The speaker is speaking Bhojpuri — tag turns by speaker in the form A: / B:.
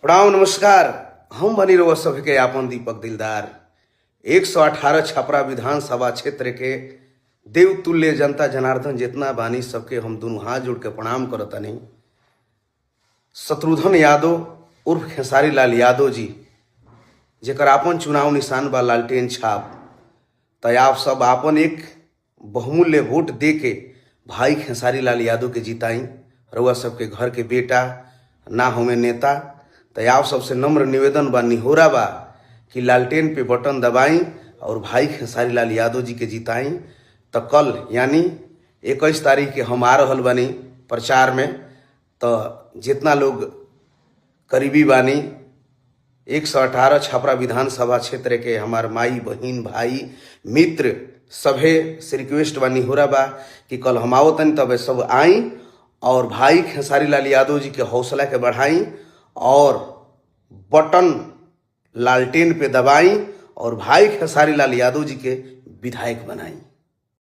A: प्रणाम नमस्कार। हम बनी रहुआ सबके आपन दीपक दिलदार। 118 छपरा विधानसभा क्षेत्र के देवतुल्य जनता जनार्दन जितना बानी, सबके हम दोनों हाथ जोड़ के प्रणाम करतनी। शत्रुघ्न यादव उर्फ खेसारी लाल यादव जी, जेकर आपन चुनाव निशान बा लालटेन छाप, त आप सब आपन एक बहुमूल्य वोट दे के भाई खेसारी लाल यादव के जिताई। रउआ सबके घर के बेटा ना हमें नेता, त आप सबसे नम्र निवेदन बा, निहोरा बा कि लालटेन पे बटन दबाई और भाई खेसारी लाल यादव जी के जिताई। त कल यानी 21 तारीख के हम आ रहल बानी प्रचार में, तो जितना लोग करीबी बानी 118 छपरा विधानसभा क्षेत्र के, हमार माई बहिन भाई मित्र सभे से रिक्वेस्ट बा, निहोरा बा कि कल हम आओ तनी तब सब आई और भाई खेसारी लाल यादव जी के हौसला के बढ़ाई और बटन लालटेन पे दबाई और भाई खेसारी लाल यादव जी के विधायक बनाई।